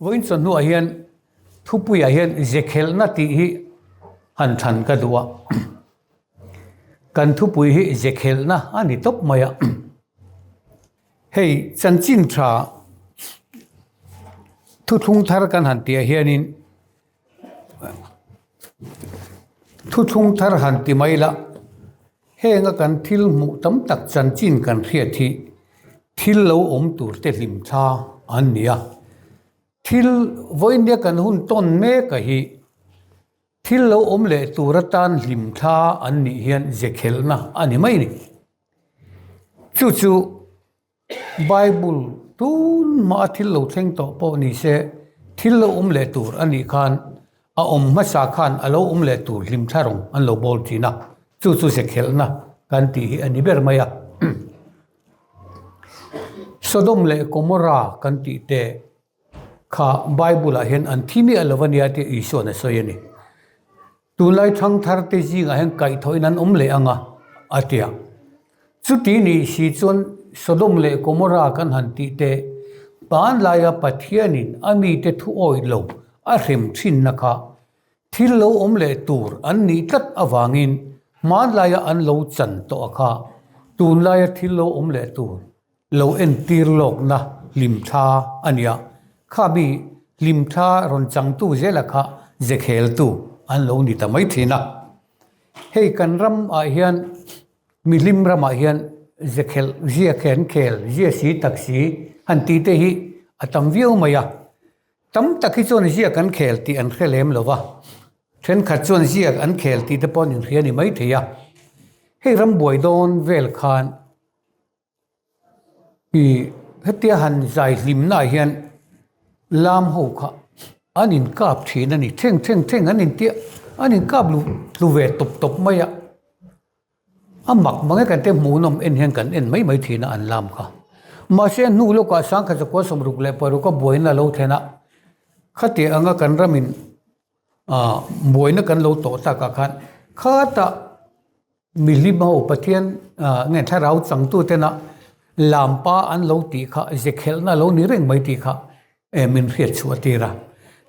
Vawiin chawhnuah hian thupuiah hian zekhelhna tih hi han thlan ka duh a. Kan thupui hi zekhelhna a ni tawp mai a. Hei chanchin tha thuthlung thar kan han tihah hianin thuthlung thar han ti mai la henga kan thil hmuh tam tak chanchin kan hriat hi thil lo awm tur te hlim thla an ni a. Thil vawinia kan hun tawn mek a hi thil lo awm leh tur atan hlim thla an nih hian zekhelhna a ni mai a ni. Chu chu Bible tun hmaa thil lo thleng tawh pawh ni se thil lo awm leh tur a nih khan a awm hmasa khan a lo awm leh tur hlim thla rawng an lo bawl thin a, chu chu zekhelhna kan tih hi a ni ber mai a. Sodom leh Gomorrah kan tih te kha Bible ah hian an thi miah lo a nia tih Isua'n a sawi a ni. Tunlai thangthar te zingah hian kaihthawhin an awm leh ang a, a ti a. Chuti nih si chuan Sodom leh Gomorrah kan han tih te, hmanlaia Pathianin a mite thu awih lo a hrem thinna kha thil lo awm leh tur an nih tlat avangin hmanlaia an lo chan tawh a kha tunlaia thil lo awm leh tur Lo entir lawkna hlimthla a nia. Kha mi hlimthla rawn changtu zela kha zekheltu an lo ni ta mai thin a. Hei kan ram ah hian mihlim ramah hian zekhelh zia khen khel zia si tak si han tih te hi a tam viau mai a. Tam tak hi chuan ziak an khel tih an hre lem lo va, thenkhat chuan ziak an khel tih te pawh an inhria ni mai thei a. Hei rambuai dawn vel khan Ih hetia han zai hlimna ah hian lam ho kha an in kap thin a ni thleng thleng thleng an in tia an in kap lu tlu ve tawp tawp mai a a mak mang e kan te hmuhnawm en hian kan en mai mai thin a an lam kha mahse a hnu lawkah sangkhat zakua sawmruk leh paruk a buaina a lo thlen a khatiang anga kan ramin ah buaina kan lo tawh takah khan khatah. Milim ho Pathian nge thlarau changtu tena lampa an lo tih kha zekhelhna lo ni reng mai tih kha min hriat chhuah tir a.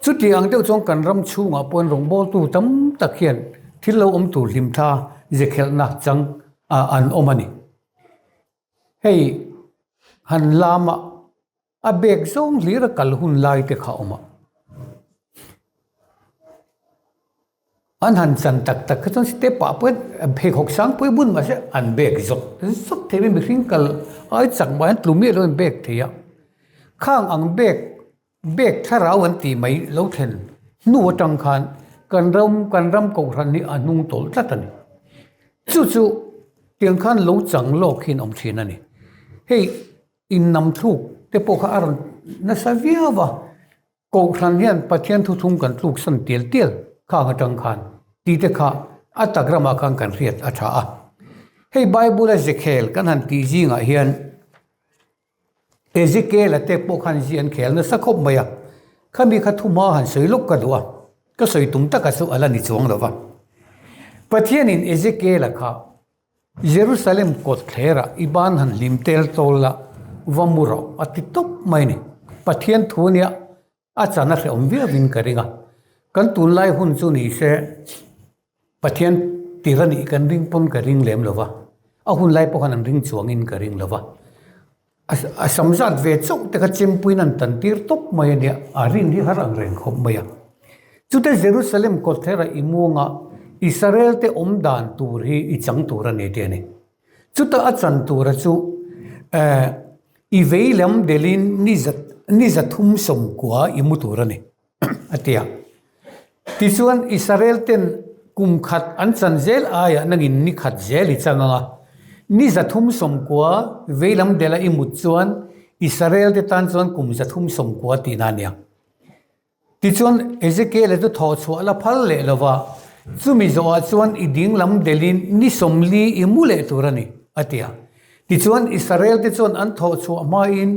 Chuti ang deuh chuan kan ram chhungah pawhin rawngbawltu tam tak hian thil lo awm tur hlimthla zekhelhna chang an awm a ni. Hei han lama A bag zawng hlir a kal hun lai te kha a awm a. An han chan tak tak kha chuan step ah pawh hian pheikhawk sang pawh hi bun mahse an bag zawk zawk thei mai mihring kal ai chak mah hian tlu miah lo an bag thei a. Khang ang bag bag thlarau an tih mai lo thlen hnu atang khan kan ram kan ram kohhran hi a hnung tawlh tlat a ni. Chu chu tiang khan lo chang lawk hian awm thin a ni. Hei. Innam thluk te pawh kha a rawn nasa viau a, Kohhran hian Pathian thuthlung kan tluk san tial tial khang atang khan tih te kha a tak ramah khan kan hriat a tha a. Hei Bible a zekhel kan han tih zingah hian Ezekiel-a te pawh khan zi an khel nasa khawp mai a, khami kha thuma han sawi lawk ka duh a, ka sawi tum taka chu a la ni chuang lo va. Pathianin Ezekiel-a kha Jerusalem kawt thlerah i ban han hlim tel tawl la, va mu rawh a ti tawp mai a ni. Pathian thu nia a chan a hrehawm viauin ka ring a. Kan tunlai hun chu ni se Pathian tir a nih kan ring pawn ka ring lem lo va, a hun lai pawh khan an ring chuangin ka ring lo va. A sam zat ve chauh te kha chempuiin an tan tir tawp mai a nia, a rin hi har ang reng khawp mai a. Chute Jerusalem kawtthlerah i muanga Israel te awm dan tur hi i chang tur a ni tih a ni. Chuta a chan tura chu i vei lam delin ni zathum sawmkua i mu tur a ni. a ti a. Tichuan, Israel ten kum khat an chan zel aiah nangin ni khat zel i chang ang a. Ni 390 veilam dela i mut chuan Israel te tan chuan kum 390 tihna a nia. Tichuan, Ezekiel-a chu thawh chhuah la phal leh lo va, chumi zawhah chuan i dinglam delin ni 40 i mu leh tur a ni, a ti a. Tichuan, Israel te chuan an thawh chhuah hmain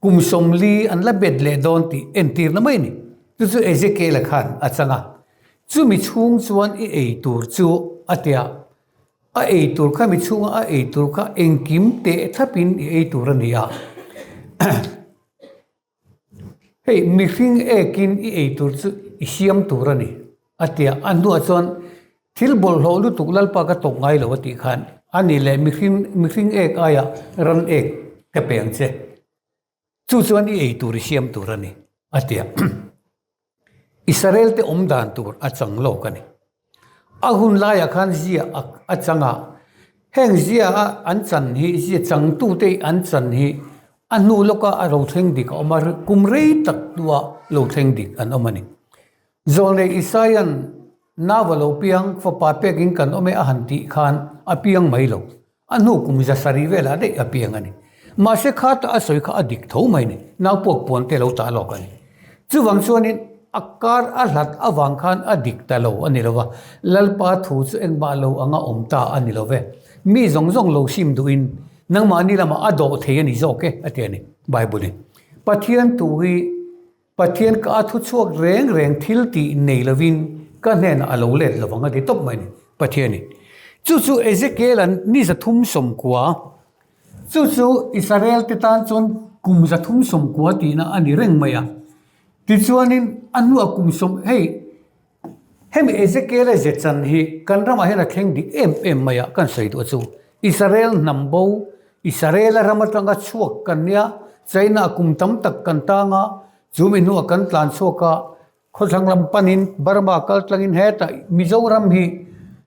Kum 40 an la bet leh dawn tih entirna mai a ni. Chu chu Ezekiel-a khan a chang a, Chumi chhung chuan i ei tur chu a ti a, a ei tur kha mi chhunga a ei tur kha engkim teh thlapin i ei tur a ni a. Hei mihring ekin i ei tur chu i siam tur a ni, a ti a. A hnuah chuan thil bawlhhlawh lutuk Lalpa ka tawk ngai lo a tih khan a ni leh mihring mihring ek aiah ran ek ka pe ang che. Chu chuan i ei tur i siam tur a ni, a ti a. Israel te awm dan tur a chang lawk a ni. A hun laiah khan zia a chang a, heng zia a an chan hi, zia changtute an chan hi a hnu lawka a lo thleng dik a awm a, kum rei tak hnua lo thleng dik an awm a ni. Zawlnei Isaia'n nau a lo piang, fapa pekin kan awm e a han tih khan a piang mai lo. A hnu kum za sarih velah daih a piang a ni. Mahse khata a sawi kha a dik tho mai ni. Nau puak puan te lo tah lawk a ni. Chuvang chuanin a kar a hlat avang khan a dik ta lo a ni lo va, Lalpa thu chu engmah lo anga awm ta a ni lo ve. Mi zawng zawng lo sim duhin nangmahni lamah a dawh thei a ni zawk e a ti a ni Bible-in. Pathian thu hi Pathian ka a thu chhuak reng reng thil tih nei lovin ka hnenah a lo let lo vang a ti tawp mai a ni, Pathianin. Chu chu Ezekiel-a'n ni 390, chu chu Israel te tan chuan kum 390 tihna a ni reng mai a. Tichuanin a hnuah kum sawm, hei hemi Ezekiel-a ze chan hi kan ramah hian a thleng dik em em mai a, kan sawi duh chu Israel hnam bo Israel-a ram atanga chhuak kan nia, China kum tam tak kan tang a, chu mi hnuah kan tlan chhuak a, khawthlang lam panin Burma kal tlangin hetah Mizoram hi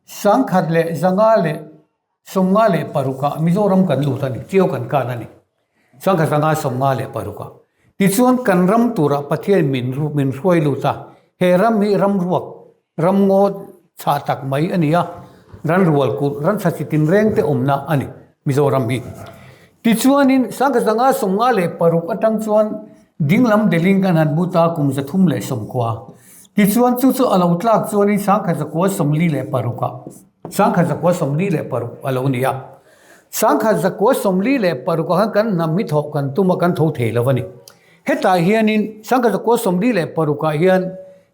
1556 ah Mizoram kan lut a ni, Tiau kan kan a ni, 1556 ah. Tichuan kan ram turah Pathian min min hruai lut a, he ram hi ram ruak Ram ngaw chhah tak mai a ni a, ran rual kulh, ran tha chi tinreng te awmna a ni Mizoram hi. Tichuanin 1556 atang chuan dinglam delin kan han but a kum 390. Tichuan chu chu a lo tlak chuanin 1946 ah 1946 a lo ni a. 1946 ah khan kan hnam hi thawh kan tum a kan tho thei lo a ni. Hetah hianin 1946 ah hian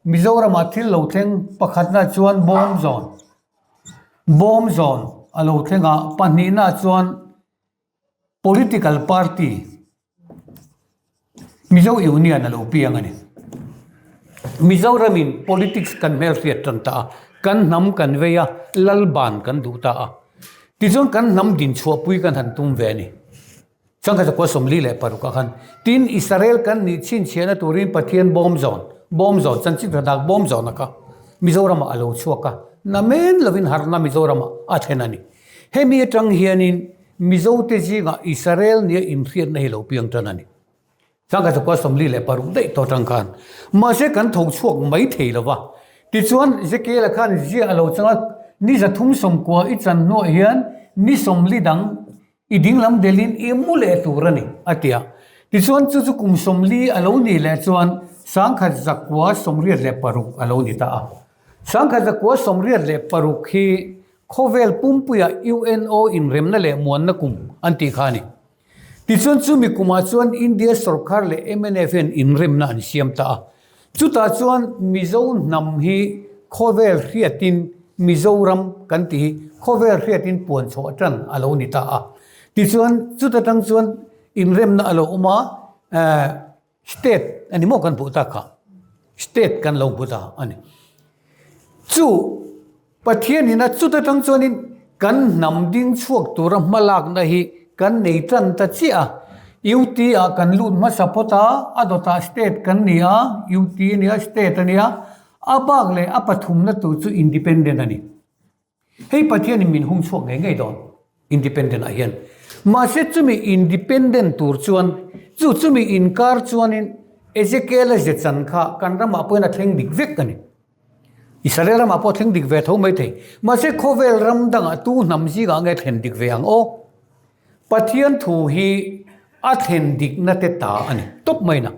Mizoramah thil lo thleng pakhatna chuan bawm zawn bawm zawn a lo thleng a, pahnihna chuan political party Mizo Union a lo piang a ni. Mizoramin politics kan hmelhriat tan ta a, kan hnam kan vei a, lal ban kan duh ta a. Tichuan kan hnam dinchhuahpui kan han tum ve a ni. 1946 ah khan tin Israel kan nih chhinchhiahna turin Pathian bawm zawn bawm zawn chanchin tha dak bawm zawn a kha Mizoram ah a lo chhuak a, namen lovin harhna Mizoram ah a thlen a ni. Hemi atang hianin Mizote zingah Israel nia inhriatna hi lo piang tan a ni. 1946 daih tawh atang khan mahse kan tho chhuak mai thei lo va. Tichuan Ezekiel-a khan ziah a lo chang a, ni 390 i chan hnuah hian ni 40 dang I dinglam delin i mu leh tur a ni, a ti a. Tichuan chu chu kum 40 a lo nih leh chuan 1986 a lo ni ta a. 1986 hi khawvel pumpuia UNO inremna leh muanna kum an tih kha a ni. Tichuan chumi kumah chuan India sorkar leh mnf hian inremna an siam ta a. Chutah chuan Mizo hnam hi khawvel hriatin Mizoram kan tih hi khawvel hriatin puan chhuah tan a lo ni ta a. Tichuan chuta tang chuan inremna a lo awm a, state a ni maw kan hmuh tak kha, state kan lo hmu ta a ni. Chu Pathianin a chuta tang chuanin kan hnam ding chhuak tura hmalakna hi kan nei tan ta chiah a. UT ah kan lut hmasa phawt a, a dawtah state kan ni a, UT a nia, state a nia, a bak leh a pathumna tur chu independent a ni. Hei Pathianin min hung chhuak ngei ngei dawn independent ah hian. Mahse chumi independent tur chuan chu chumi inkar chuanin Ezekiel-a ze chan kha kan ramah pawhin a thleng dik vek a ni. Israel ramah pawh thleng dik ve tho mai thei. Mahse khawvel ram dangah tu hnam zingah nge thlen dik ve ang aw? Pathian thu hi a thlen dikna te ta a ni tawp mai na.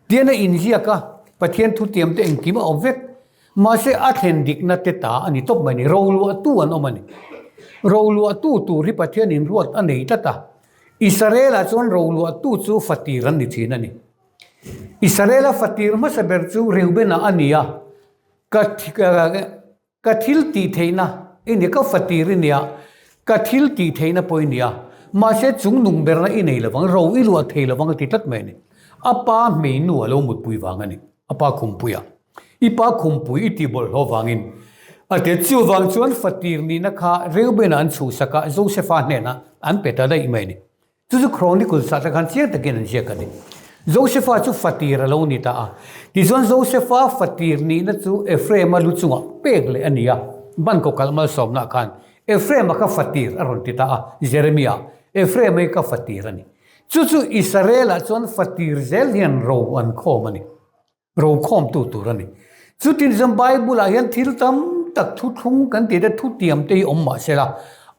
Tian a inziak a, Pathian thu tiam te engkim a awm vek. Mahse a thlen dikna te ta a ni tawp mai ni. Roluahtu an awm a ni. Roluahtu tur hi Pathian inruat a nei tlat a. Israel-ah chuan roluahtu chu fatir an ni thin a ni. Israel-a fatir hmasa ber chu Reubena a ni a, Ka ka thil tih theihna i ni, ka fatir i nia, ka thil tih theihna pawh i nia, mahse chung nung berna i nei lovang, ro i luah thei lovang a ti tlat mai a ni. A pa hmeinu a lo mutpui vang a ni. A pa khumpuia. I pa khumpui i tih bawlhhlawh vangin. A ti a, chuvang chuan fatir nihna kha Reubena an chhuhsak a, Josefa hnenah an pe ta daih mai a ni. Chu chu Chronicles ah te khan chiang takin an ziak a ni. Josefa chu fatir a lo ni ta a. Tichuan Josefa fatir nihna chu Ephraim-a lu chungah pek leh a ni a, ban kaw kalh malsawmna khan Ephraim-a kha fatir a rawn ti ta a, Jeremia, Ephraim-a hi ka fatir a ni. Chu chu Israel-ah chuan fatir zel hian ro an khawm a ni. Rokhawmtu tur a ni. Chutin chuan Bible-ah hian thil tam tak thuthlung kan tih te thutiam te hi awm mah se la,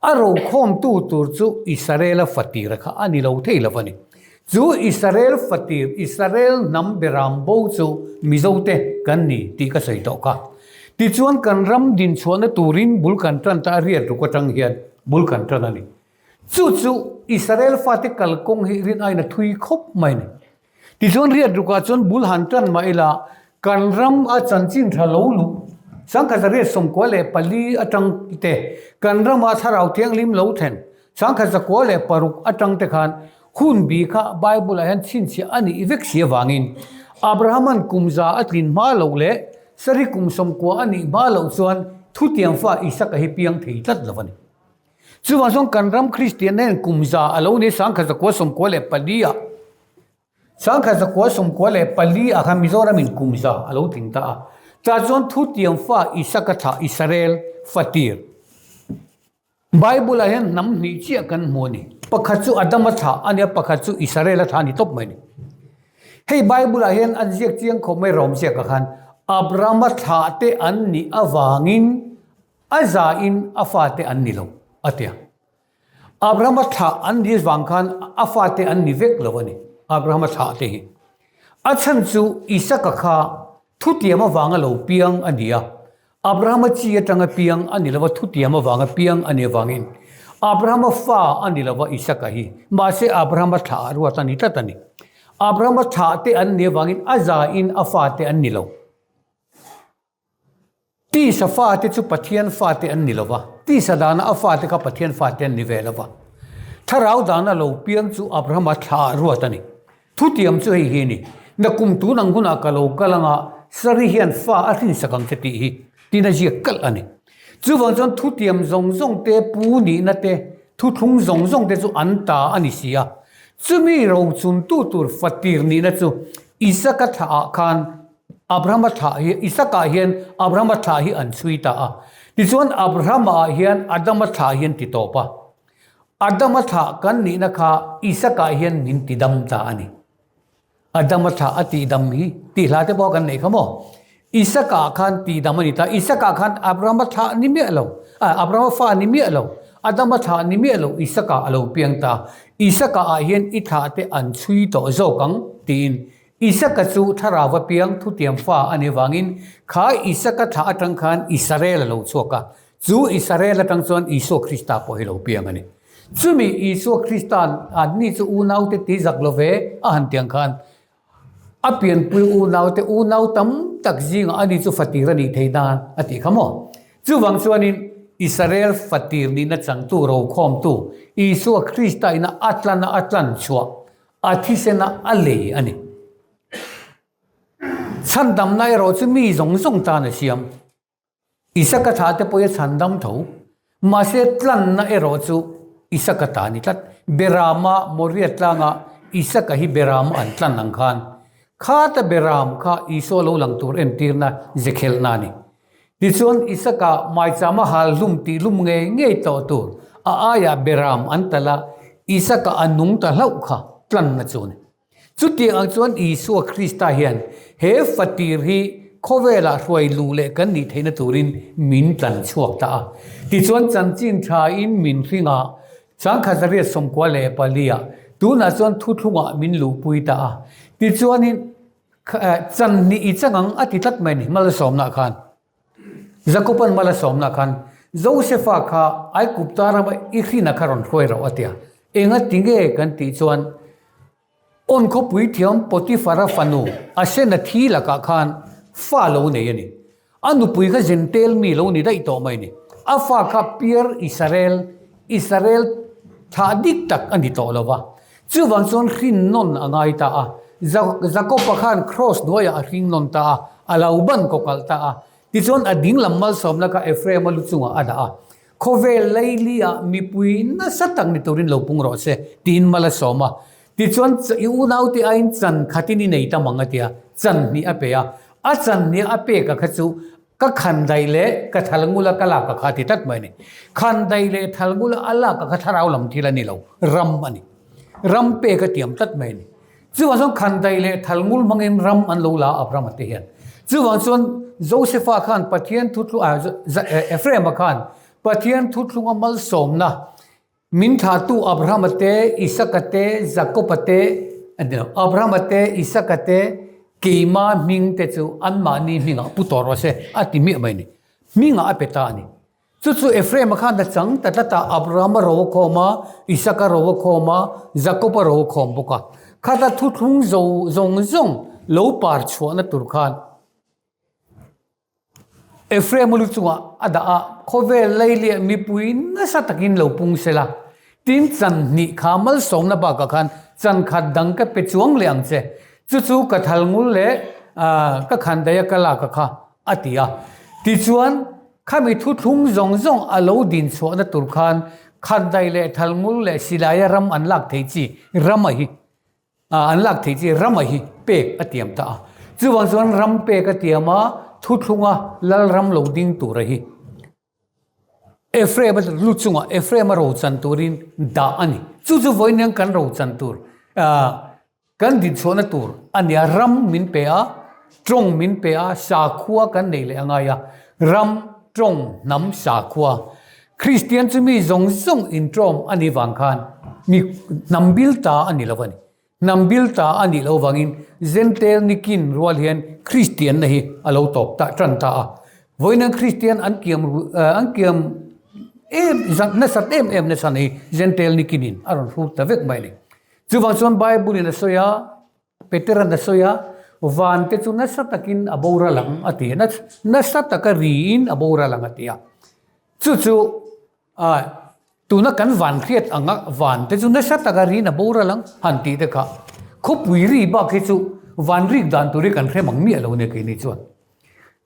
a rokhawmtu tur chu Israel-a fatira kha a ni lo thei lo a ni. Chu Israel fatir, Israel hnam beram bo chu Mizote kan ni tih ka sawi tawh kha. Tichuan kan ram dinchhuahna turin bul kan tan ta a riat ruk atang hian bul kan tan a ni. Chu chu Israel fate kalkawng hi rin aiin a thui khawp mai a ni. Tichuan riat rukah chuan bul han tan mah ila kan ram a chanchin tha lo luh sangkhat zariat 94 atang te kan rama thlarau thianghlim lo thlen sangkhat 96 atang te khan hun bi kha Bible ah hian chhinchhiah a nih vek si avangin Abraham-a'n kum za a tlin hma loh leh sari kum 90 a nih hma loh chuan thutiang fa Isaka hi piang thei tlat lo a ni. Chuvang chuan kan ram Kristian hian kum za a lo ni 1994 ah 1994 ah khan Mizoram in kum za a lo tling ta a. Tah chuan thutiang fa Isaka thlah Israel fatir Bible ah hian hnam hnih chiah kan hmu a ni. Pakhat chu Adama thlah a nia pakhat chu Israel a thlah a ni tawp mai a ni. Hei Bible ah hian an ziak chiang khawp mai Rom ziakah khan Abrahama thlah te an nih avangin A zain a fate an ni lo, a ti a. Abrahama thlah an ni vang khan a fate an ni vek lo a ni, Abrahama thlah te hi. A chhan chu Isaka kha thutiam avanga lo piang a ni a, Abrahama chi atanga piang a ni lo va, thutiam avanga piang a ni avangin Abrahama fa a ni lo va Isaka hi, mahse Abrahama thlah ah ruat a ni tlat a ni. Abrahama thlah te an ni avangin a zain a fate an ni lo. Tisa fate chu Pathian fate an ni lo va, tisa dana a fate kha Pathian fate an ni ve lo va. Thlarau dana lo piang chu Abrahama thla ah ruat a ni. Thutiam chu hei hi a ni, Na kum tun ang hunah ka lo kal anga Sari hian fa a hrinsak ang che tih hi, tiin a ziak kalh a ni. Chuvang chuan thutiam zawng zawng te, pu nihna te, thuthlung zawng zawng te chu an ta a ni si a. Chumi rochuntu tur fatir nihna chu Isaka thla ah khan Abrahama thlah hi, Isaka hian Abrahama thlah hi an chhui ta a. Tichuan Abrahama ah hian Adama thlah hi an ti tawp a. Adama thlah kan nihna kha Isaka hian min ti dam ta a ni. Adama thlah a tih dam hi tih hla te pawh kan neih kha maw? Isaka ah khan tih dam a ni ta. Isaka khan Abrahama thlah ni miah lo, Abrahama fa ni miah lo, Adama thlah ni miah lo Isaka a lo piang ta. Isaka ah hian i thlah te an chhui tawh zawk ang tiin Isaka chu thlarau a piang thutiam fa a nih avangin kha Isaka thlah atang khan Israel a lo chhuak a, chu Israel atang chuan Isua Krista pawh hi lo piang a ni. Chumi Isua Krista'n anni chu unaute ti zak lo ve a han tiang khan a pianpui unaute unau tam tak zingah ani chu fatir a nih thei nan a tih kha maw? Chuvang chuanin Israel fatir nihna changtu rokhawmtu Isua Krista ina a tlana a tlan chhuah A thisena a lei a ni. Chhandamna erawh chu mi zawng zawng tan a siam. Isaka thla te pawh hi a chhandam tho. Mahse tlanna erawh chu Isaka ta a ni tlat. Berama Moria tlanga Isaka hi Berama an tlan ang khan khata Beram kha Isua lo lang tur entirna zekhelhna a ni. Tichuan Isaka maichama hal hlum tih hlum ngei ngei tawh tur a aiah Beram an talh a, Isaka a nung ta hlauh kha tlanna chu a ni. Chutiang ang chuan Isua Krista hian he fatir hi khawvelah hruai luh leh kan nih theihna turin min tlan chhuak ta a. Tichuan chanchin thain min hring a, 1994 ah tunah chuan thuthlungah min luhpui ta a. Tichuanin Chan nih i chang ang a ti tlat mai a ni, Malsawmna khan. Jakoban Malsawmna khan Josefa kha Aigupta rama i hrina kha rawn hruai rauh a ti a. Enga ti nge kan tih chuan awn khawpui thiam Potifara fanu Asenathi lakah khan fa lo nei a ni. A nupui kha Zentel mi lo ni daih tawh mai a ni. A fa kha Pier Israel, Israel thlah dik tak a ni tawh lo va. Chuvang chuan hrin nawn a ngai ta a. Jakob-a khan kraws hnuaiah a hring nawn ta a, a lo ban kawkalh ta a. Tichuan a dinglam malsawmna kha Ephraim-a lu chungah a dah a. Khawvel leili-ah mipui nasa tak ni turin lo pung rawh se, tiin mal a sawm a. Tichuan i unaute aiin chan khatin i nei tam ang a ti a, chan hnih a pe a. A chan hnih a pek a kha chu Ka khandaih leh ka thalngula ka lak a kha ti tlat mai a ni. Khandaih leh thalngula a lak a kha thlarau lam thil a ni lo, ram a ni. Ram pek a tiam tlat mai a ni. Chuvang chuan khandaih leh thalngul hmangin ram an lo la a Abrahama te hian. Chuvang chuan Josefa khan Pathian thuthlung ah Ephraim-a khan Pathian thuthlunga malsawmna Min thlahtu Abrahama te, Isaka te, Jakoba te, a ni lo, Abrahama te, Isaka te, keima hming te chu anmahni hmingah pu tawh rawh se, a ti miah mai a ni. Hmingah a pe ta a ni. Chu chu Ephraim-a khan a chang ta tlat a, Abrahama ro a khawm a, Isaka ro a khawm a, Jakoba ro a khawm bawk a. Khata thuthlung zo zawng zawng lo par chhuahna tur khan Ephraim lu chungah a dah a, khawvel lei leh mipui nasa takin lo pung se la, tin chan hnih kha malsawmna bakah khan chan khat dang ka pe chuang leh ang che, chu chu ka thal ngul leh ka khan daih a ka lak a kha, a ti a. Tichuan, khami thuthlung zawng zawng a lo din chhuahna tur khan khan daih leh thal ngul leh silaia ram an lak thei chi ram a hi. An lak theih chi rama hi pek a tiam ta a. Chuvang chuan ram pek a tiam a, thuthlunga lal ram lo ding tura hi Ephraim-a lu chungah Ephraim-a rochan turin dah a ni. Chu chu vawiin kan rochan tur, kan dinchhuahna tur a nia. Ram min pe a, tawng min pe a, sakhua kan nei leh a ngai a. Ram, tawng, hnam, sakhua. Kristian chu mi zawng zawng inṭawm a nih vang khan mi hnam bil ta a ni lo a ni. Hnam bil ta a nih loh vangin Zentail nikin rual hian Kristianna hi a lo tawp ta ṭan ta a. Vawiin Kristian an kiam an kiam em nasat em em nasa hi Zentail nikinin a rawn hrut ta vek mai a ni. Chuvang chuan Bible in a sawi a, Peteran a sawi a, van te chu nasa takin a boral ang a ti a, nasa taka riin a boral ang a ti a. Chu chu tuna kan van hriat anga van te chu nasa taka riin a boral ang han tih te kha khawpui ri bak hi chu van rik dan tur hi kan hre mang miah lo nia keini chuan.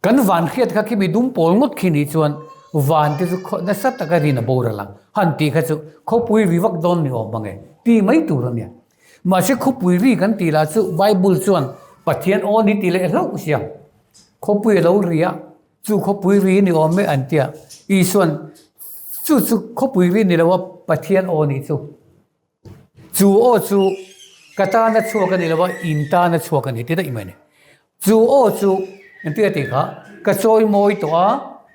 Kan van hriat kha khimi dum pawl ngawt khi nih chuan van te chu nasa taka riin a boral ang han tih kha chu khawpui ri vak dawn ni awm ang e ti mai tur a nia. Mahse khawpui ri kan tih lah chu Bible chuan Pathian aw ni ti leh hlauh sia. Khawpui a lo ri a, chu khawpui ri ni awm e an tia. Isuan chu chu khawpui ri ni lo a Pathian aw nih chu. Chu aw chu ka tana chhuak a ni lo a, in tana chhuak a ni ti daih mai a ni. Chu aw chu engtin a tih kha, ka chawi mawi tawh a,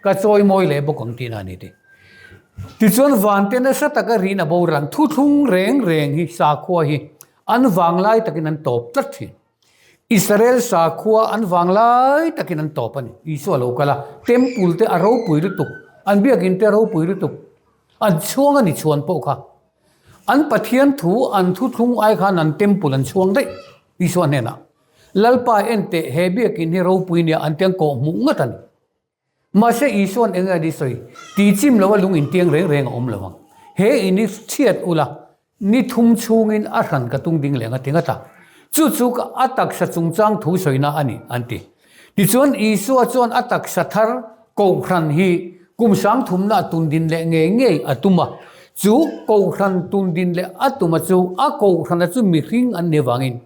ka chawi mawi leh bawk ang tihna a ni tih. Tichuan vante nasa taka rin a boral ang, thuthlung reng reng hi sakhua hi an vanglai takin an tawp tlat thin. Israel sakhua an vanglai takin an tawp a ni. Isua lo kal a, temple te a ropui lutuk, an biakin te a ropui lutuk, an chhuang a ni chhuan pawh kha. An Pathian thu, an thuthlung ai khan an temple an chhuang daih Isua hnenah. Lalpa en teh he biakin hi ropui nia an tiang kawh hmuh ngat a ni. Mahse Isua'n eng nge ni sawi? Ti chim lo a lung intiang reng reng a awm lo ang. He in hi chhiat ula, ni thum chhungin a hran ka tung ding leh ang a ti ngat a. Chu chu ka a taksa chungchang thu sawina a ni, an ti. Tichuan Isua chuan a taksa thar Kohhran hi kum sang thumna a tun din leh ngei ngei a tum a. Chu Kohhran tun din leh a tum a chu a Kohhrana chu mihring an nih avangin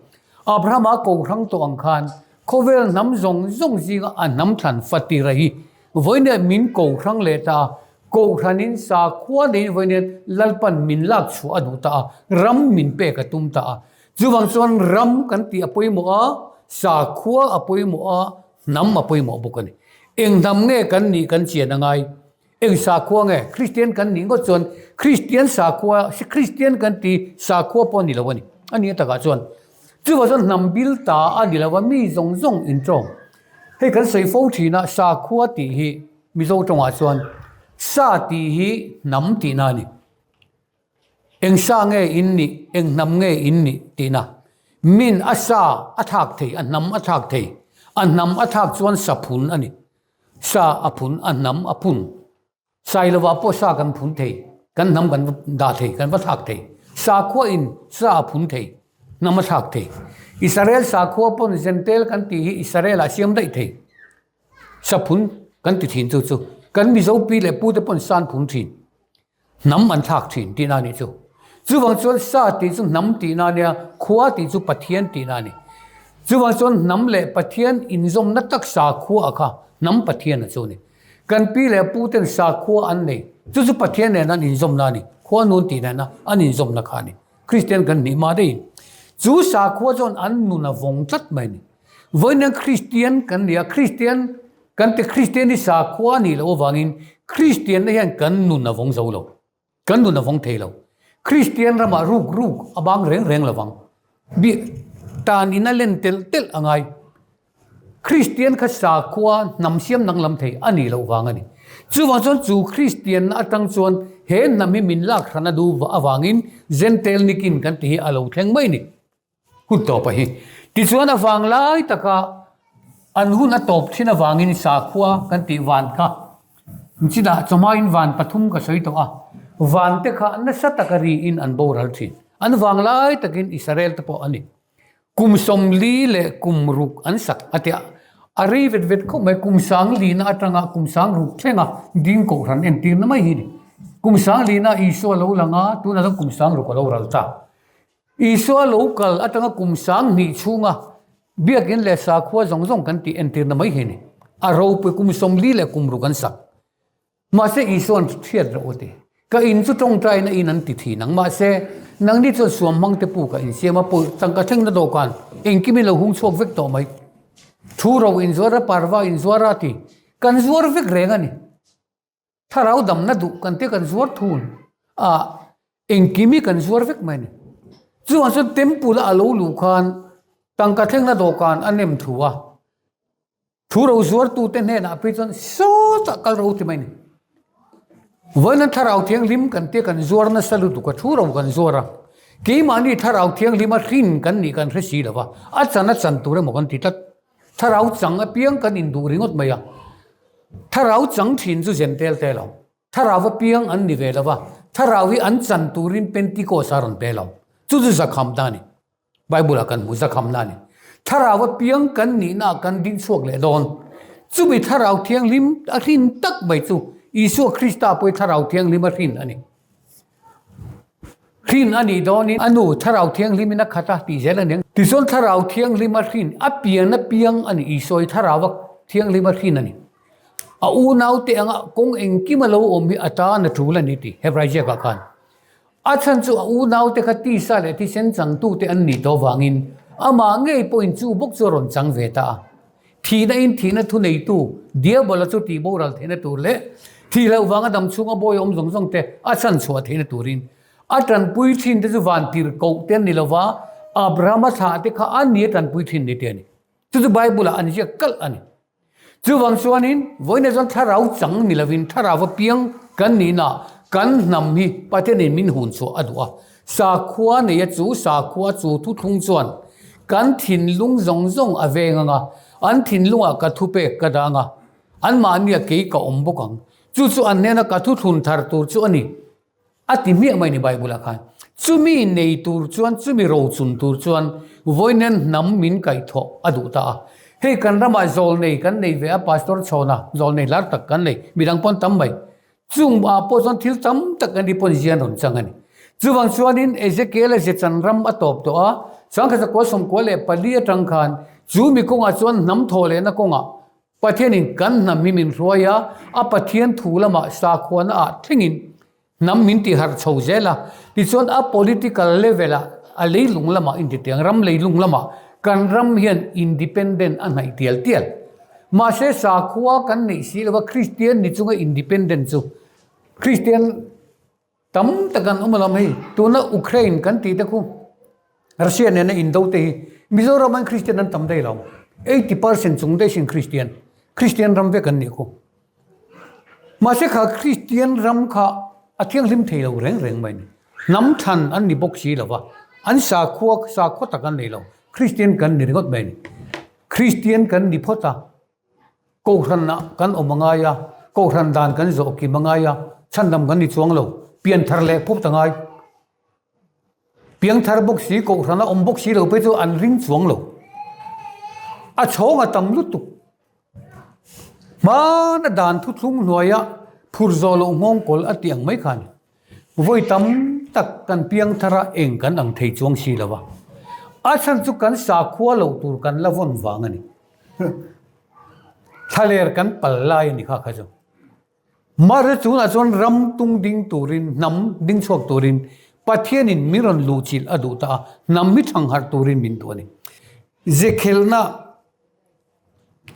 Abrahama ko hrang tawh ang khan khawvel hnam zawng zawng zinga a hnam thlan fatira hi vawiin min ko hrang leh ta a, Kohhranin sakhua neiin vawiin Lalpan min lak chhuah a duh ta a, ram min pek a tum ta a. Chuvang chuan ram kan tih a pawimawh a, sakhua a pawimawh a, hnam a pawimawh bawk a ni. Eng hnam nge kan nih kan chian a ngai? Eng sakhua nge? Kristian kan nih ngawt chuan Kristian sakhua, Kristian kan ti sakhua pawh a ni lo a ni. A nih takah chuan chuvah chuan hnam bil ta a ni lo a, mi zawng zawng intawng. Hei kan sawi fo thin a, sakhua tih hi Mizo tawngah chuan sa tih hi hnam tihna a ni. Eng sa nge in nih, eng hnam nge in nih tihna. Min a sa a thlak thei, a hnam a thlak thei. A hnam a thlak chuan sa phun a ni. Sa a phun, a hnam a phun. Sailova pawh sa kan phun thei, kan hnam kan va dah thei, kan va thlak thei. Sakhua in sa a phun thei. Hnam a thlak thei. Israel sakhua pawn Jentail kan tih hi Israel ah siam daih thei. Saphun kan ti thin chu chu. Kan Mizo pi leh pu te pawn san phun thin. Hnam an thlak thin tihna a nih chu. Chuvang chuan sa tih chu hnam tihna a nia, khua tih chu Pathian tihna a ni. Chuvang chuan hnam leh Pathian inzawmna tak sakhua kha hnam Pathian a chu a ni. Kan pi leh pu ten sakhua an nei, chu chu Pathian nen an inzawmna a ni. Khua nun tih nena an inzawmna kha a ni. Kristian kan nih mah daih in chu sakhua chuan an nun a vawng tlat mai a ni. Vawiin Kristian kan ni a, Kristian kan ti Kristian hi sakhua a nih loh avangin Kristianna hian kan nun a vawng zo lo, kan nun a vawng thei lo. Kristian ramah ruk ruk a bang reng reng lovang. Bi tan in a len telh telh a ngai. Kristian kha sakhua hnam siam danglam thei a nih loh vang a ni. Chuvang chuan chu Kristianna atang chuan he hnam hi min lak hran a duh avangin Jentail nikin kan ti hi a lo thleng mai a ni. Hun tawp a hi. Tichuan a vang lai taka an hun a tawp thin avangin sakhua kan tih van kha chinah chawhmain van pathum ka sawi tawh a, van te kha nasa taka riin an boral thin. An vang lai takin Israel te pawh a ni. Kum 40 leh kum ruk an sak a tia. A rei vet vet khawp mai, kum sang lina atanga kum sang ruk thlenga ding kohhran entirna mai hi a ni. Kum sang lina Isua lo lang a, tunah chuan kum sang ruk a lo ral ta. Isua lo kal atanga kum sang hnih chhunga biakin leh sakhua zawng zawng kan tih entirna mai hi a ni. A ropui kum 40 leh kum ruk an sak. Mahse Isua'n hriat rawh u ti. Ka in chu tawngtaina in an ti thin ang. Mahse, nangni chuan suam hmang te pu ka insiam a, pawi tangka thlengna dawhkan engkim in lo hung chhuak vek tawh mai. Thu ro inzuar a, parva inzuar a ti. Kan zuar vek reng a ni. Thlarau damna duh kan te kan zuar thun a, engkim hi kan zuar vek mai a ni. Chuvang chuan temple a lo luh khan tangka thlengna dawhkan a nem thu a. Thu ro zuartute hnenah phei chuan sawtah kal ro ti mai a ni. Vawiin an thlarau thianghlim kan tia kan zuar nasa lutuk a, thu ro kan zuar a. Keimahni thlarau thianghlim a hrin kan nih kan hre si lo va, a chan a chan tur emaw kan ti tlat. Thlarau chang apiang kan induh ringawt mai a. Thlarau chang thin chu zen tel te lo. Thlarau apiang an ni ve lo va, thlarau hi an chan turin Pentecost a rawn pe lo. Chu chu zakham ta a ni. Bible ah kan hmu zakhamna a ni. Thlarau a piang kan nihna ah kan ding chhuak leh dawn. Chumi Thlarau Thianghlim a hrin tak mai chu Isua Krista pawhin Thlarau Thianghlim a hrin a ni. Hrin a nih dawnin a nu Thlarau Thianghlimin a khat a tih zel a ni. Tichuan Thlarau Thianghlim a hrin, a pian a piang a ni. Isua hi Thlarau a Thianghlim a hrin a ni. A unaute anga kawng engkim a lo awm hi a tan a tul a ni tih Hebrai ziakah khan. A chhan chu a unaute kha tisa leh thisen changtute an nih tawh vangin amah ngei pawhin chu bawk chu a rawn chang ve ta a. Thihna in thihna thuneitu Diabola chu tih boral theihna tur leh thih loh vanga dam chhunga bawi awm zawng zawng te a chhan chhuah theihna turin a tanpui thin te chu van tirhkoh te an ni lova, Abrahama thlah te kha a ni a tanpui thin ni te a ni. Chu chu Bible ah an ziak kalh a ni. Chuvang chuanin vawiinah chuan thlarau chang ni lovin thlarau apiang kan nihna kan hnam hi Pathianin min hun chhuah a duh a. Sakhua neia chu sakhua chu thuthlung chuan kan thinlung zawng zawng a veng ang a, an thinlungah ka thupek ka dang a, anmahniah kei ka awm bawk ang. Chu chu an hnena ka thuthlun thar tur chu a ni. A ti hmiah mai ni Bible ah khan. Chumi nei tur chuan, chumi rochun tur chuan vawiin hnam min kaihthawh a duh ta a. Hei kan ramah zawlnei kan nei ve a, Pastor Chhawna zawlnei lar tak kan nei, midang pawn tam mai. Chung ah pawh chuan thil tam tak an ni pawn zian rawn chang a ni. Chuvang chuanin Ezekiel-a Zechan ram a tawp tawh a, Sangkhat zakua 94 atang khan chu mi kawngah chuan hnam thawh lehna kawngah Pathianin kan hnam hi min hruai a, a Pathian thu lamah sakhuana ah thlengin hnam min ti harh chho zel a. Tichuan a political level ah a leilung lamah intitiang ram leilung lamah kan ram hian independent a hnaih tial tial. Mahse sakhua kan neih si lova Kristian ni chunga independent chu Kristian Tam tak an awm alawm hei, tuna Ukraine kan tih te khu Russia nena indo te hi Mizoram an Christian an tam daih lo, 80% chung daih sin Christian, Christian ram vek an nih khu. Mahse kha Christian ram kha a thianghlim thei lo reng reng mai ni. Hnam than an ni bawk si lo va, an sakhua sakhua tak an nei lo, Christian kan ni ringawt mai ni. Christian kan ni phawt a. Kohhranah kan awm a ngai a, kohhran dan kan zawh kim a ngai a, chhandam kan ni chuang lo, pianthar leh phup ta ngai. Piangthar bawk si, kohhrana awm bawk si lo phei chu an ring chuang lo. A chhawng a tam lutuk. Hmana dan thuthlung hnuaia phur zawh loh nghawng kawl a tih ang mai khan vawi tam tak kan piangthar a eng kan ang thei chuang si lo va. A chhan chu kan sakhua loh tur kan la vawn vang a ni. Thlaler kan pal lai a ni kha kha chu. Mahse chungah chuan ram tung ding turin, hnam ding chhuak turin Pathianin min rawn luhchilh a duh ta a, hnam hi thangharh turin min duh a ni. Zekhelna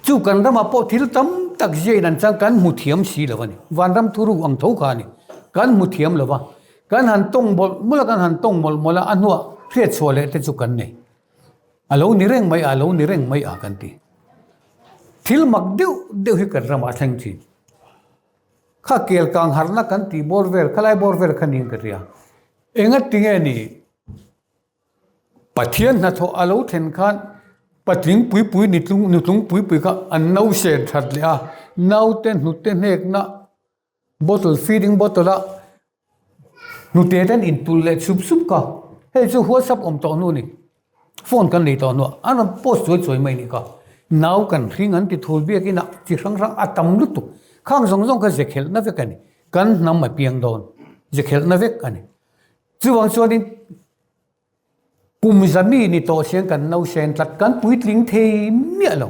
Chu kan ramah pawh thil tam tak ziain an chang kan hmu thiam si lo a ni. Vanram thuru ang tho kha a ni. Kan hmu thiam lo va, kan han tawng mawlh mawlh a, kan han tawng mawlh mawlh a, a hnuah hriatchhuah leh te chu kan nei. A lo ni reng mai a, a lo ni reng mai a kan ti. Thil mak deuh deuh hi kan ramah a thleng thin. Kha kel kang harhna kan tih bawr vel, khalai bawr vel kha niin ka hria. Engati nge ni? Pathian hnathawh a lo thlen khan patling pui pui nitlung nutlung pui pui kha an no sen that leh a, naute hnute hnekna bottle feeding bottle a hnute te an intulh leh sup sup ka, hei chu whatsapp awm tawh hnu a ni, phone kan nei tawh hnuah an rawn post chuai chuai mai a nih kha, nau kan hring an ti thul biakin a chi hrang hrang a tam lutuk, khang zawng zawng kha ze khelhna vek a ni, kan hnam a piang dawn ze khelhna vek a ni. Chuvang chuanin kum zami ni tawh sian kan nausen tlat, kan puitling thei miah lo.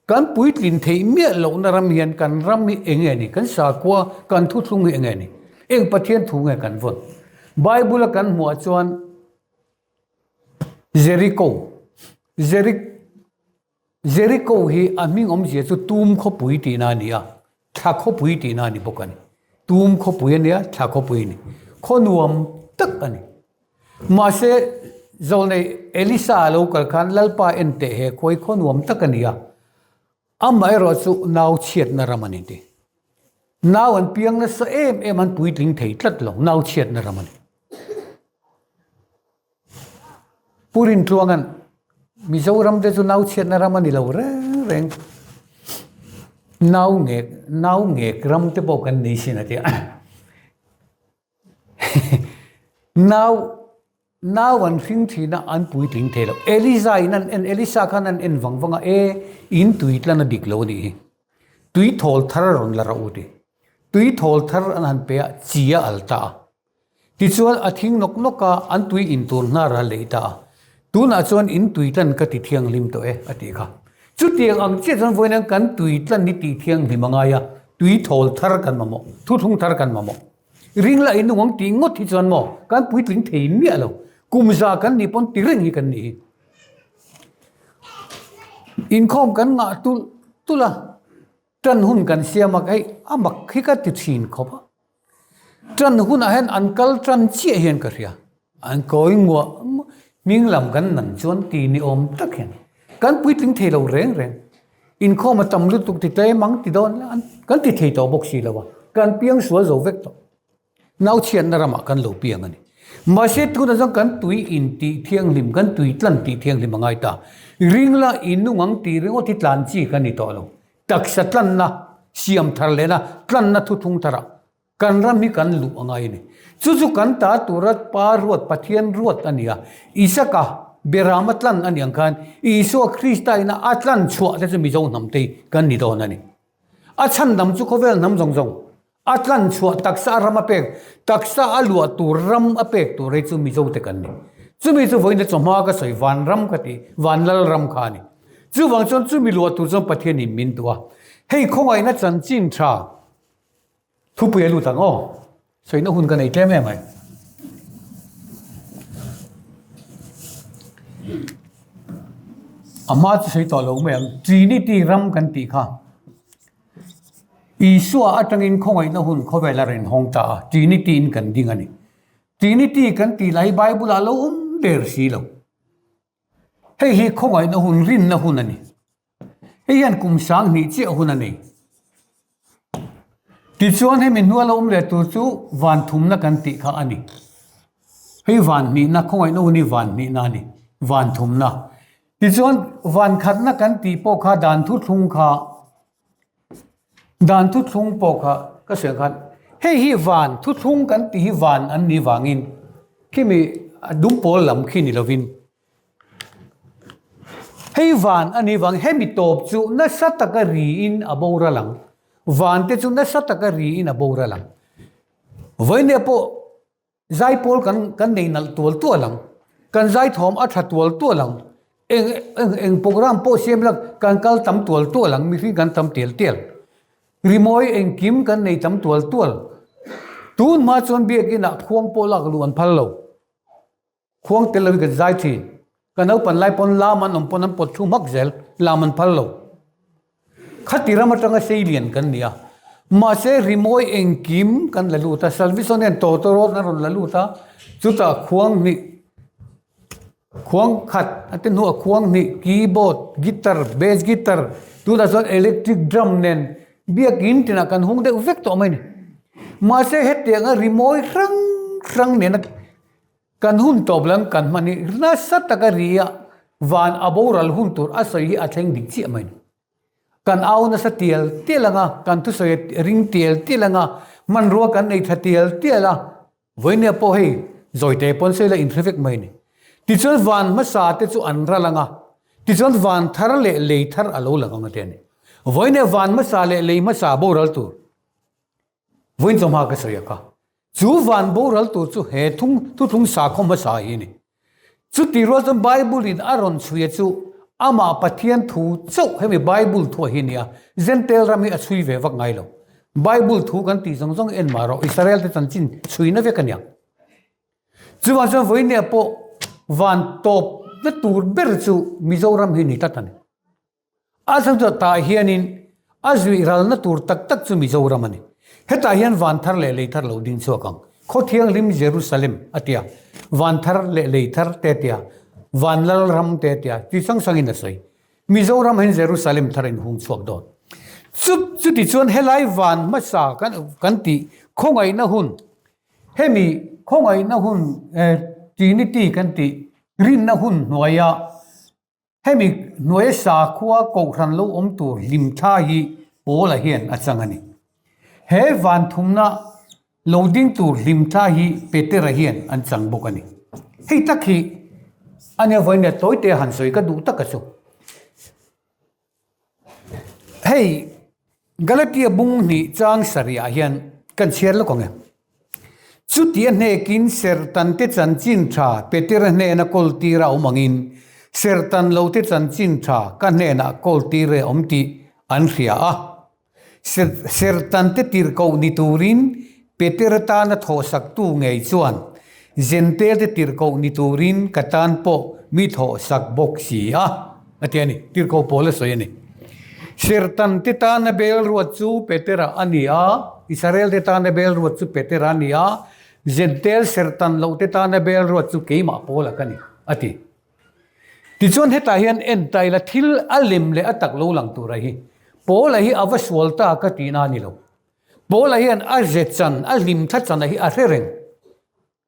Kan puitlin theih miah lohna ram hian kan ram hi eng nge ni? Kan sakhua, kan thuthlung hi eng nge ni? Eng Pathian thu nge kan vawn? Bible-a kan hmuah chuan Jericho, Jerik, Jericho hi a hming awmzia chu tum khawpui tihna a ni a, thla khawpui tihna a ni bawk a ni. Tum khawpui a nia, thla khawpui a ni. Khaw nuam tak a ni. Mahse, zawlnei Elisa a lo kal khan Lalpa en teh he khawi khaw nuam tak a ni a, amaherawh chu nau chhiatna ram a ni ti. Nau an piang nasa em em an puitling thei tlat lo, nau chhiatna ram a ni. Pu Rintluanga'n Mizoram te chu nau chhiatna ram a ni lo reng reng. Nau ngek, nau ngek ram te pawh kan nei sin a ti a. Nau, nau an hring thin a, an puitling thei lo. Elisa in an en, Elisa khan an en vang vang a, e, in tui tlan a dik lo a nih hi. Tui thawl thar a rawn la rawh u ti. Tui thawl thar an han pe a, chi a al ta a. Tichuan a thing nawk nawk a, an tui in tur hnar a lei ta a. Tunah chuan in tui tlan ka ti thianghlim tawh e, a tih kha. Chutiang ang chiah chuan vawiin kan tui tlan hi tih thianghlim a ngai a, tui thawl thar kan mamawh, thuthlung thar kan mamawh. Ring lah in nung ang tih ngawt hi chuan maw kan puitling thei miah lo. Kum za kan nih pawn ti reng hi kan nih hi. Inkhawm kan ngah tulh tulh a. Ṭan hun kan siam a, hei a mak hi ka ti ṭhin khawp a. Ṭan hunah hian an kal ṭan chiah hian ka hria. An kawi nguah hming lam kan nan chuan ti ni awm tak hian kan puitling thei lo reng reng. Inkhawm a tam lutuk ti tlem ang ti dawn la, kan ti thei tawh bawk si lo a, kan piang sual zo vek tawh. Nauchhiatna ramah kan lo piang a ni. Mahse tunah chuan kan tui in tih thianghlim, kan tui tlan tih thianghlim a ngai ta. Ring la in nung ang tih ringawt hi tlan chi kan ni tawh lo. Taksa tlanna, siam thar lehna, tlanna thuthlung tharah kan ram hi kan luh a ngai a ni. Chu chu kan ta tura Pa ruat, Pathian ruat a ni a. Isaka Berama tlan a ni ang khan Isua Krista ina a tlan chhuah te chu Mizo hnam te hi kan ni dawn a ni. A chhandam chu khawvel hnam zawng zawng A tlan chhuah taksa a ram a pek, taksa a luah tur ram a pek tur hi chu Mizo te kan ni. Chumi chu vawiin chawhma ka sawi van ram ka ti, van lal ram kha a ni. Chuvang chuan chumi luah tur chuan Pathianin min duh a. Hei khawngaihna chanchin tha thupui a lut ang aw. Sawina hun ka nei tlem em ai. A hma chu sawi tawh lo mai ang. Trinity ram kan tih kha. Isua atangin khawngaihna hun khawvel a rawn hawng ta a, Trinity in kan ding a ni. Trinity kan tih lah hi Bible ah lo awm der si lo. Hei hi khawngaihna hun, rinna hun a ni. Hei hian kum 2000 chiah hun a nei. Tichuan hemi hnua lo awm leh tur chu van thumna kan tih kha a ni. Hei van hnihna, khawngaihna hun hi van hnihna a ni, van thumna. Tichuan van khatna kan tih pawh kha dan thuthlung kha Dan thuthlung pawh kha ka sawi khan hei hi van thuthlung kan tih hi van an nih vangin khimi a dumpawl lam khi ni lovin hei van a nih vang hemi tawp chu nasa taka riin a boral ang. Van te chu nasa taka riin a boral ang. Vawinia pawh Zaipawl kan kan nei nalh tual tual ang, kan zaithawm a tha tual tual ang, eng eng eng program pawh siam ila kan kal tam tual tual ang, mihring kan tam tial tial, rimawi engkim kan nei tam tual tual. Tun hma chuan biakinah khuang pawh lak luh an phal lo, khuang tel lovin kan zai thin. Ka naupan lai pawn lam an awm pawn an pawt thu hmak zel, lam an phal lo. Khati ram atanga seilian kan ni a, mahse rimawi engkim kan la lut a, Salvison hian tawtawrawt an rawn la lut a, chutah khuang hnih, khuang khat a ti hnuah khuang hnih, keyboard, guitar, bass guitar, tunah chuan electric drum nen biakin tinah kan hung deuh vek tawh mai a ni. Mahse hetianga rimawi hrang hrang nena Kan hun tawp lam kan hman hi nasa taka ri a van a boral hun tur a sawi hi a thleng dik chiah mai. Kan au nasa tial tial anga, kan thusawi a ring tial tial anga, hmanrua kan nei tha tial tial a, vawinia pawh hei zawite pawn sawi la inhre vek mai a ni. Tichuan van hmasa te chu an ral anga, tichuan van thar leh lei thar a lo lang anga te a ni. Vawinia van hmasa leh lei hmasa boral tur. Vawiin chawhma ka sawi a ka. Chu van boral tur chu he thung thuthlung sakhaw hmasa hi a ni. Chuti rual chuan Bible in a rawn chhuia chu amah Pathian thu chauh hemi Bible thu a hi a ni a, Jentail ram hi a chhui ve vak ngai lo. Bible thu kan tih zawng zawng en mah rawh Israel te chanchin chhuina vek a niang. Chuvang chuan vawiin pawh van tawp na tur ber chu Mizoram hi ni tlat a ni. A chhan chu tah hianin a zuih ralna tur tak tak chu Mizoram a ni. Hetah hian van thar leh lei thar lo ding chhuak ang. Khaw thianghlim Jerusalem a tia, van thar leh lei thar te a tia, van lal ram te a tia, ti sang sangin a sawi. Mizoram hian Jerusalem thar a inhung chhuak dawn. Chu chuti chuan helai van hmasa kan kan tih khawngaihna hun, hemi khawngaihna hun Trinity kan tih rinna hun hnuaia Hemi hnuaia sakhua kohhran lo awm tur hlimthla hi Paula hian a chang a ni. He vanthumna lo ding tur hlimthla hi Petera hian an chang bawk a ni. Hei tak hi a nia vawiin leh tawite a han sawi ka duh tak a chu. Hei Galatia bung hnih chang sarihah hian kan chhiar lawk ang e. Chuti a hnekin Sertante chanchin tha Petera hnena kawltir a awm angin Sertan lote chanchin tha ka hnenah kawltir e awm tih an hria a. Sertante tirhkoh ni turin Petera tana thawhsaktu ngei chuan Jentail-te tirhkoh ni turin ka tan pawh mi thawhsak bawk si a, a ti a ni. Tirhkoh pawl a sawi a ni. Sertante tana bel ruat chu Petera a ni a, Israel-te tana bel ruat chu Petera a ni a, Jentail sertan lohte tana bel ruat chu keimah Paula ka ni, a ti. Tichuan hetah hian en ta ila thil a lem leh a tak lo lang tura hi Paula hi a va sual ta ka tihna a ni lo. Paula hian a ze chan, a hlim thla chana hi a hre reng.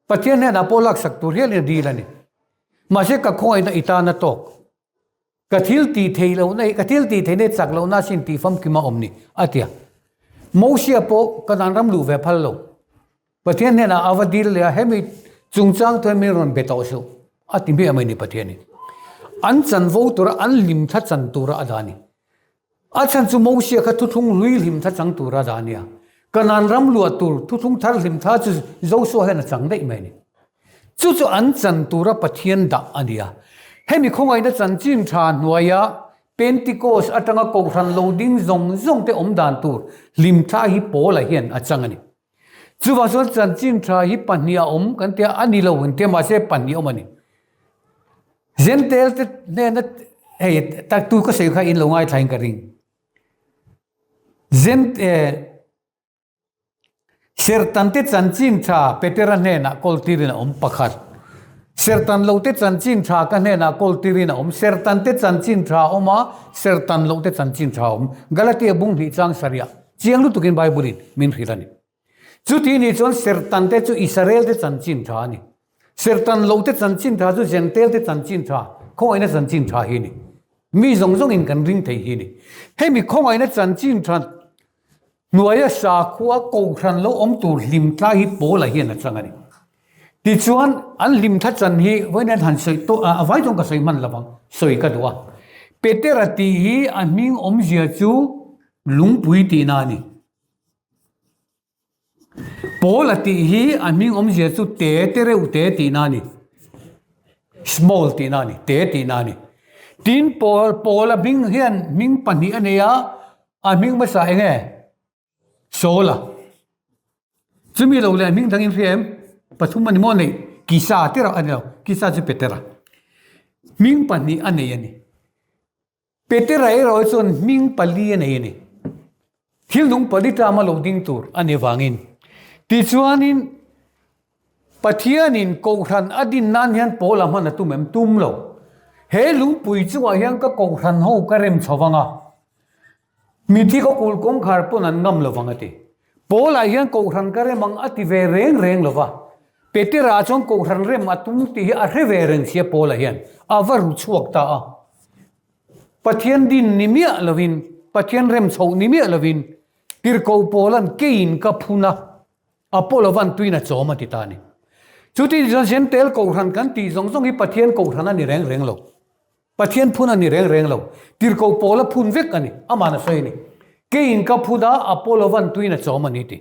Pathian hnenah pawh laksak tur hialin a dil a ni. Mahse ka khawngaihna i tan a tawk. Ka thil tih theih lohna hi, ka thil tih theihna hi chak lohna asin tih famkim a awm ni, a ti a. Mosia pawh ka dan ram luh ve phal lo. Pathian hnenah a va dil leh a, hemi chungchang thu hian min rawn be tawh suh, a ti hmiah mai ni Pathian hi. An chanvo tura an hlim thla chan tura a dah a ni. A chhan chu Mosia kha thuthlung hlui hlim tha chang tura dah a nia. Kanaan ram luah tur thuthlung thar hlim tha chu Joshua hian a chang daih mai a ni. Chu chu an chan tura Pathian dah a nia. Hemi khawngaihna chanchin tha hnuaia Pentecost atanga kohhran lo ding zawng zawng te awm dan tur hlim thla hi Paula hian a chang a ni. Chuvang chuan chanchin tha hi pahnih a awm kan tia a ni lo kan tia mahse pahnih a awm a ni. Jentail te hnena hei tak tu ka sawi kha in lo ngaithla in ka ring. Jent eh Sertan te chanchin tha Petera hnenah kawl tirin a awm pakhat. Sertan lo te chanchin tha ka hnenah kawl tirin a awm. Sertan te chanchin tha a awm a, sertan lo te chanchin tha a awm. Galatia bung hnih chang sarihah Chiang lutukin Bible-in min hrilh a ni. Chuti nih chuan Sertante chu Israel-te chanchin tha a ni. Sertan lote chanchin tha chu Jentail-te chanchin tha, khawngaihna chanchin tha hi a ni. Mi zawng zawngin kan ring thei hi a ni. Hemi khawngaihna chanchin tha hnuaia sakhua kohhran lo awm tur hlimtlai hi Paula hian a chang a ni. Tichuan, an hlimthla chan hi vawiin han sawi tawh a, a vai chuan ka sawi hman lovang, sawi ka duh a. Petera tih hi a hming awmzia chu lungpui tihna a ni. Paula tih hi a hming awmzia chu te te reuh te tihna a ni. Small tihna a ni, te tihna a ni. Tin, Paul Paula hming hian hming pahnih a nei a, a hming hmasa eng nge? Saula. Chumi lo leh hming dang in hria em? Pathum a ni maw neih? Kisa te reuh a ni lo, Kisa chu Petera. Hming pahnih a nei a ni. Petera erawh hi chuan hming pali a nei a ni. Thil nung pali tama lo ding tur a ni vangin. Tichuanin Pathianin Kohhran a din nan hian Paula hman a tum em? Tum lo. He lungpui chungah hian ka Kohhran ho ka rem chho vang a. Mithi ka kulh kawngkhar pawn an ngam lo vang a ti. Paula hian Kohhran ka rem ang a ti ve reng reng lo va. Petera chuan Kohhran rem a tum tih hi a hre ve reng sia Paula hian a va ru chhuak ta a. Pathian din ni miah lovin, Pathian rem chhoh ni miah lovin Tirhkoh Paula'n keiin ka phun a, Apollo-va'n tuin a chawm a ti ta a ni. Chuti chuan Zentel Kohhran kan tih zawng zawng hi Pathian Kohhran a ni reng reng lo. Pathian phun a ni reng reng lo. Tirhkoh Paula phun vek a ni. Ama'n a sawi a ni. Keiin ka phun a, Apollo-va'n tuin a chawm a ni ti.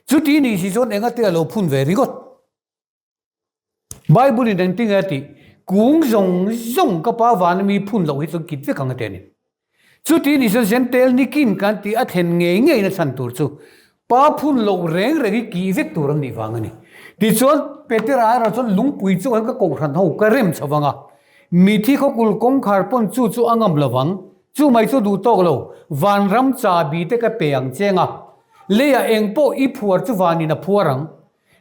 Chuti nih si chuan engate a lo phun ve ringawt. Bible-in engtin nge a tih? Kung zawng zawng ka pa vana mi phun loh hi chuan kit vek ang a ti a ni. Chuti nih chuan Zentel nikin kan tih a thlen ngei ngeiin a chhan tur chu pa phun loh reng reng hi kih vek tur an nih vang a ni. Tichuan Petera erawh chuan lungpui chungah hian ka kohhran ho ka rem chho vang a, mithi khawkul kawngkhar pawn chu chu a ngam lo vang, chu mai chu duh tawk lo, vanram chahbi te ka pe ang cheng a, leiah eng pawh i phuar chu vanin a phuar ang,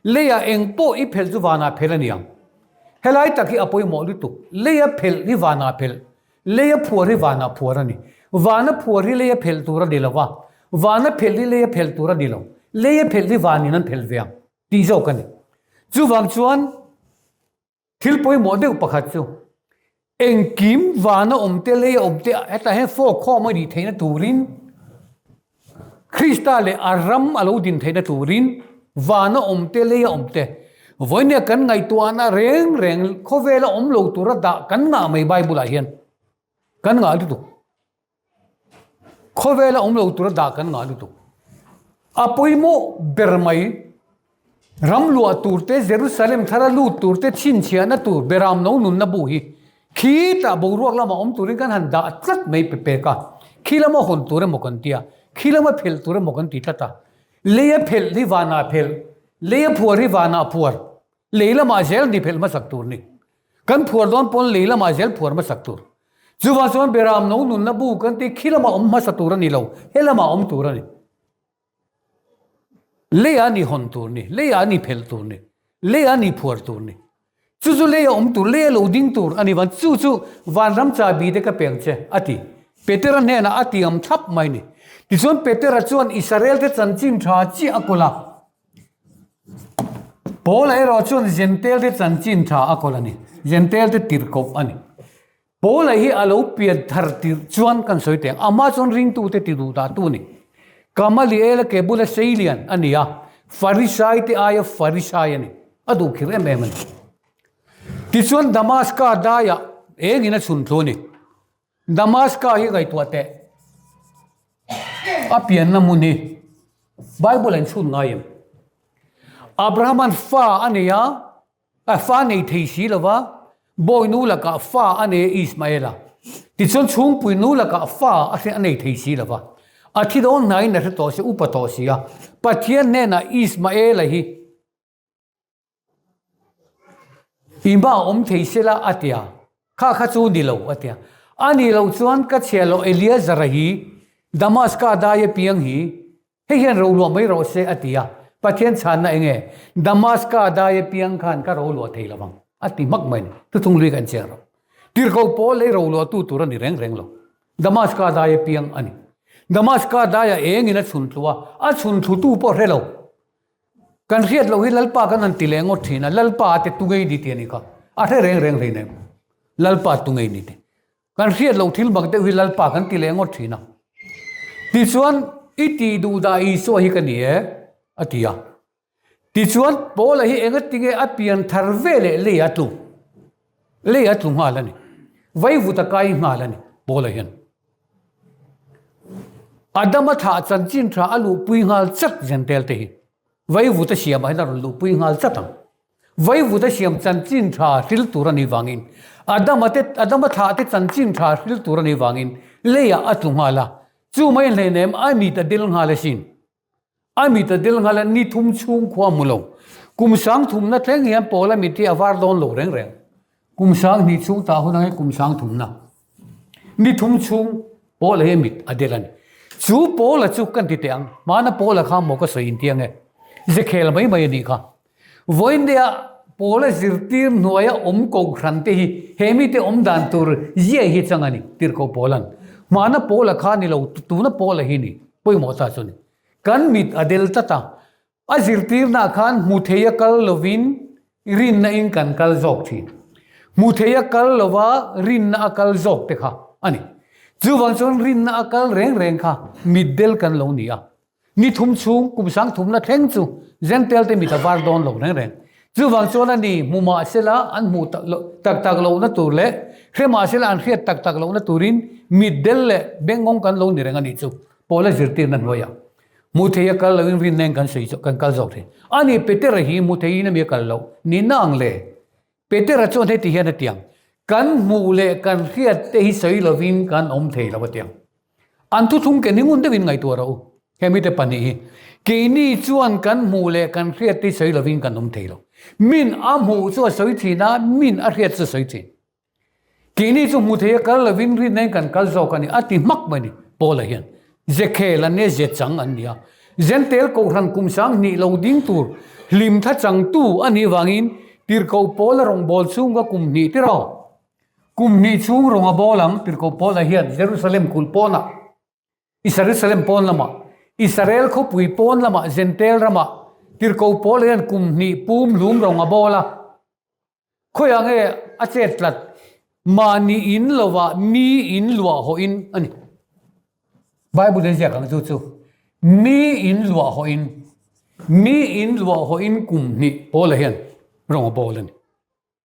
Leiah eng pawh i phelh chu vanah phelh a ni ang. Helai tak hi a pawimawh lutuk. Leia phelh hi vanah phelh, leia phuar hi vanah phuar a ni. Vana phuar hi leia phelh tur a ni lo va, vana phelh hi leia phelh tur a ni lo. Leia phelh hi vanin an phelh ve ang tih zawk a ni. Chuvang chuan. Thil pawimawh deuh pakhat chu, engkim vana awm te, leia awm te, hetah hian fawk khawm a nih theihna turin, Krista leh a ram a lo din theihna turin vana awm te, leia awm te, vawinia kan ngaihtuahna reng reng khawvela awm lo tura dah kan ngah mai Bible-ah hian kan ngah lutuk. Khawvela awm lo tura dah kan ngah lutuk. A pawimawh ber mai, ram luah tur te, Jerusalem thara lut tur te, chhinchhiahna tur, beram no nunna bu hi khitah boruak lama awm turin kan han dah tlat mai pe pek a. Khi lama hawn tur emaw kan ti a, khi lama phelh tur emaw kan ti tlat a. Leia phelh hi vanah phelh, leia phuar hi vanah phuar, lei lamah zel ni phelh hmasak tur ni. Kan phuar dawn pawn lei lamah zel phuar hmasak tur. Chuvang chuan Beram no nunna bu kan tih khi lamah awm hmasa tur a ni lo, he lamah awm tur a ni. Leiah ni hawn tur ni, leiah ni phelh tur ni, leiah ni phuar tur ni. Chu chu leia awm tur, leia lo ding tur a ni van. Chu chu vanram chabi te ka peng che a ti. Petera hnenah a tiam thlap mai ni. Tichuan Petera chuan Israel te chanchin tha chiah a kawl a. Paula erawh chuan Zentelte chanchin tha a kawl a ni. Zentelte tirhkoh a ni. Paula hi a lo pian thar tirh chuan kan sawi teh ang. Amah chuan ringtute ti duh dah tu a ni. Gamaliela ke bula seilian a ni a, Farisaite aia Farisai a ni. A duh khir em em a ni. Tichuan Damaska daiah engin a chhun thu a ni. Damaska hi ngaihtuah teh. A pianna hmun hi Bible an chhun ngai em? Abraham-a'n fa a nei a, a fa nei thei si lo va, bawi nu lakah fa a nei a Ismael-a. Tichuan chhungpui nu lakah fa a hre a nei thei si lo va. A thi dawn hnaiin a hre tawh si, upa tawh si a. Pathian hnenah Ismael-a hi Ima a awm thei sela a ti a, kha kha chu ni lo a ti a. A nih loh chuan ka chhia loh Eliazara hi Damaska dai a piang hi hei hian roluah mai rawh se a ti a. Pathian chhanna eng nge? Damaska dai a piang khan ka roluah thei lo vang a ti hmak mai a ni. Thuthlung lui kan chiang rawh. Tirhkoh pawl lei roluahtu tur a ni reng reng lo. Damaska dai a piang a ni. Damaska daiah engin a chhun thlu a, a chhun thlutu pawh hre lo. Kan hriat loh hi Lalpa kan han ti leh ngawt thin a, Lalpa te tu ngei ni tih a ni kha. A hre reng reng hleinem. Lalpa tu ngei ni tih. Kan hriat loh thil mak deuh hi Lalpa kan ti leh ngawt thin a. Tichuan, i tih duh dah Isua hi ka ni e, a ti a. Tichuan, Paula hi engatinge a pian thar ve leh lei a tlu? Lei a tlu nghal a ni. Vaivut a kai nghal a ni, Paula hian. Adama thlah chanchin tha a luhpui nghal chat Jentail te hi. Vaivut a siamah hian a rawn luhpui nghal chat ang. Vaivut a siam chanchin tha hril tur a nih vangin, Adama te Adama thlah te chanchin tha hril tur a nih vangin leiah a tlu nghal a. Chu mai hleinem a mit a del nghal asin. A mit a del nghal a, ni thum chhung khua hmu lo. Kum sang thumna thleng hian pawl a mit hi a var dawn lo reng reng. Kum sang hnih chhung tah hun angin kum sang thumna. Ni thum chhung pawl hi a mit a del a ni. Chu pawl a chu kan ti teh ang, hmana pawl a kha maw ka sawi inti ange. Zekhel mai mai a nih kha. Vawiindia pawl a zirtir hnuaia awm kohhran te hi he mite awm dan tur ziai hi chang a ni, Tirhkoh Pawla'n. Hmana pawl a kha ni lo, tuna pawl a hi ni, pawimawh ta chu ni. Kan mit a del tlat a, a zirtirnaah khan hmu thei a kal lovin rinna in kan kal zawk thin. Hmu thei a kal lova rinna a kal zawk te kha a ni. Chuvang chuan rinna a kal reng reng kha mitdel kan lo ni a. Ni thum chhung kum sang thumna thleng chu Jentail te mit a var dawn lo reng reng. Chuvang chuan a ni hmu mah sela an hmuh tak tak lohna tur leh hre mah sela an hriat tak tak lohna turin mitdel leh bengngawng kan lo ni reng a nih chu Paula zirtirna hnuaiah hmu thei a kal loin rinna kan sawi kan kal zawk thei. A ni Petera hi hmu theiin a mi a kal loh ni nang le. Petera chuan heti hian a tiang, Kan hmuh leh kan hriat te hi sawi lovin kan awm thei lo a tiang. An thuthlung ke ni ngun deuhin ngaihtuah rawh u. Hemi te pahnih hi keini chuan kan hmuh leh kan hriat te hi sawi lovin kan awm thei lo. Min a hmuh chu a sawi thin a, min a hriat chu a sawi thin. Keini chu hmu thei a kal lovin rinna in kan kal zawk a ni, a ti hmak mai a ni. Paula hian Zekhel an nia, Zechang an ni a. Zentel Kohhran kum sang hnih lo ding tur hlim tha changtu a nih vangin Tirhkoh Paula rawngbâwl chhunga kum hnih tiraw? Kum hnih chhung rawng a bâwl ang, Tirhkoh Paula hian Jerusalem kulh pawnah, Jerusalem pawn lamah, Israel khawpui pawn lamah Zentel ramah Tirhkoh Paula hian kum hnih pum hlum rawng a bâwl a. Khawiah nge a chet tlat? Mahni in lovah mi in luah hawhin a ni. Bible in ziak ang chu chu mi in luah hawhin mi in luah hawhin kum hnih Paula hian rawng a bawl a ni.